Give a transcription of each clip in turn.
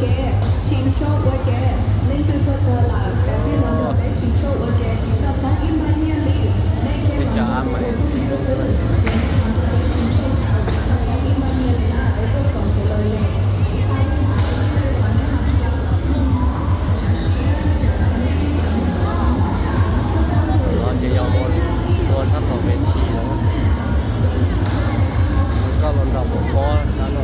Peb cov av mais txiv, no ces yog ua sab tom ves thi lawm. Koj los nrog kuv pom sab no.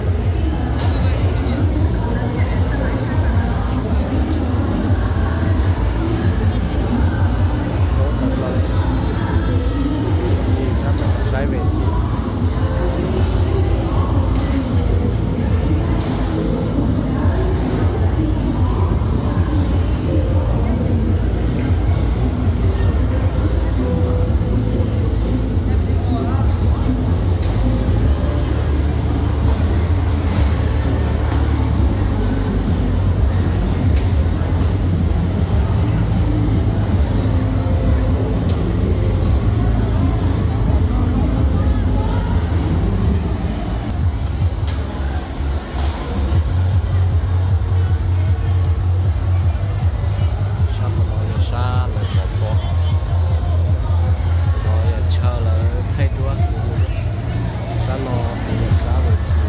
Saib ves thi. Sab no yog sab lawv pov pob, no yog chaw lawv thaij duab. Sab no yog sab ves thi,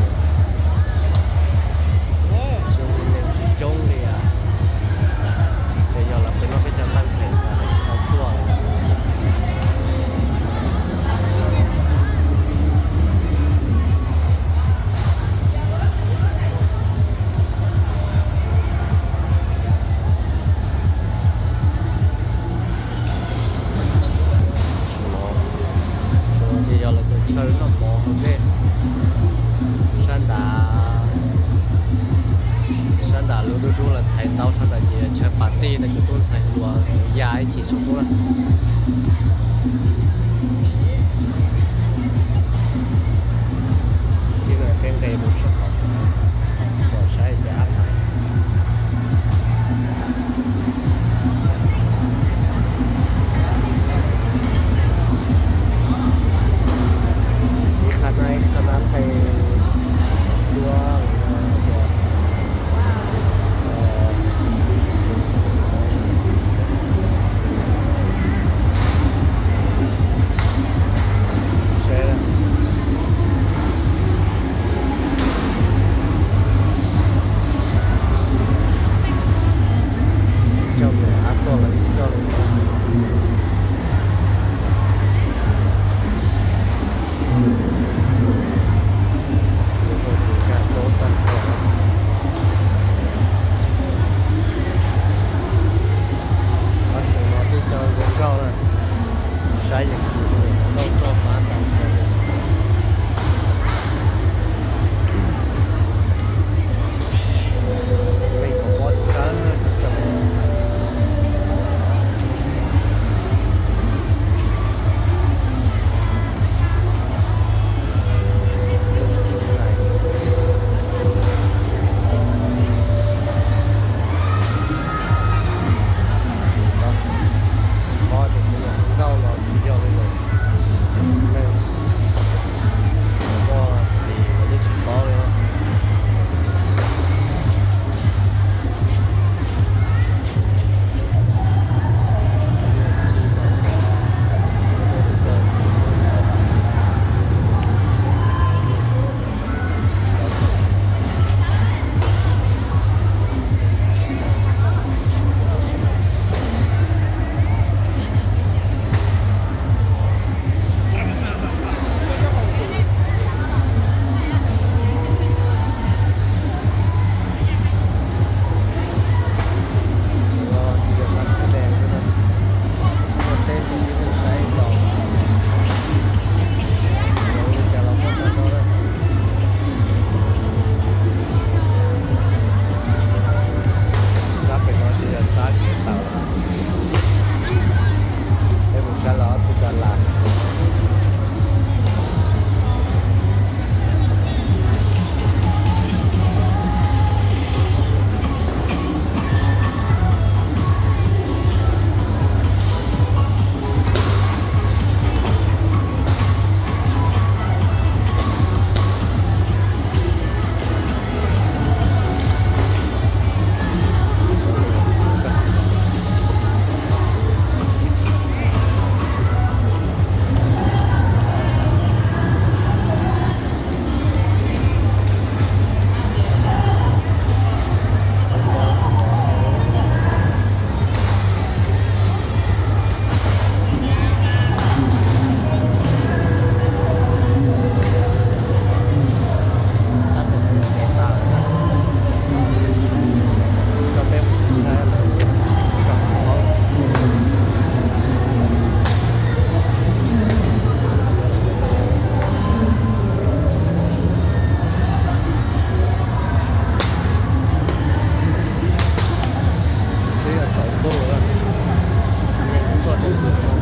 zoo li neeg tsis coob li. Ces yog lawv pem no peb cov npab phem tau tuaj. Ces yog lawv tus chaw noj mov hauv zej. Sab nrad, sab nrad lub dub dub lawv thaiv ntaub, sab nrad ces yog chaw pas tij rau cov tub ntxhais hluas ya ib chim saum ntuj na. Thiab peb nqes mus sab tod, tsom saib cov av mais. Ib qhab na, ib qhab na qe dua. Coj mus av tuaj lawv coj li no. Lub hauv tus kaj plaub tag nrho. Ob sab no twb cov zoo nkauj na, saib yeej kub nkauj roj pab tag nrho li. Leej kom pob tawg xwb xwb. Pob tias xwb nkauj los tsis yog li lawm. Neeg muaj txiv los yeej tsis paub li. Sab pem no ces yog sab tsis tau. Peb mus sab los ob tug Dalas. Peb yuav tsaus ntuj, neeg tuaj teb chaws no